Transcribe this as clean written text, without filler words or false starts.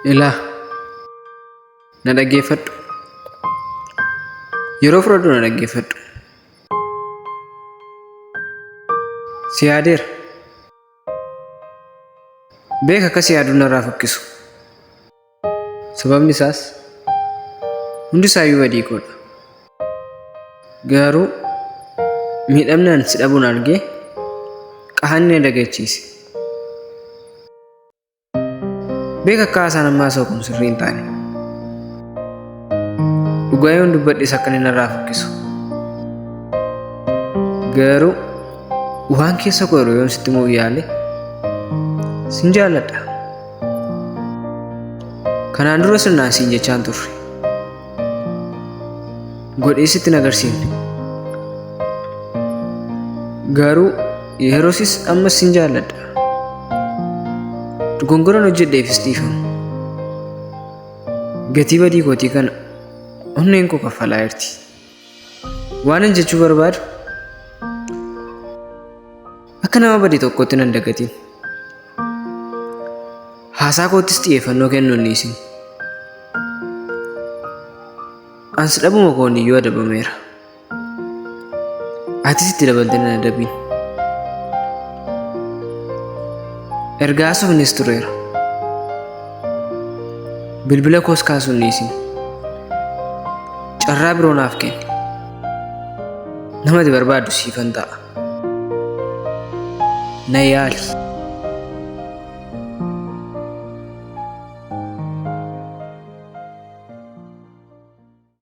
Ilaa, na dhaggeeffadhu. Yeroo fudhadhu na dhaggeeffadhu. Si yaadeera. Beeka akka si yaaduun narraa fokkisu. Sababni isaas hundi isaayyuu badii koodha. Garuu miidhamni ani si dhabuun argee qahanni na dagachiise. Beeka akka haasaan ammaa haasa'u kun sirrii hin taane. Dhugaa yoon dubbadhes akka inni narraa fokkisu. Garuu waan keessa koo jiru yoon sitti himuuf yaale sin jaalladha. Kanaan dura sirnaan siin jechaan turre. Godhee sitti hin agarsiifne. Garuu yeroosis ammas sin jaalladha. Dogongoran hojjedheefis dhiifama. Gatii badii kootii kana onneen koo kaffalaa jirti. Waanan jechuu barbaadu akka nama bade tokkootti nan dagatin. Haasaa koottis xiyyeeffannoo kennuu hin dhiisin. Ansi dhabuma koon iyyuu adabameera. Atis itti dabaltee nan adabin. Erga haasofnes tureera. Bilbila koos kaasuu hin dhiisin. Carraa biroo naaf kenni. Nama ati barbaaddu siifan ta'a. Na yaali.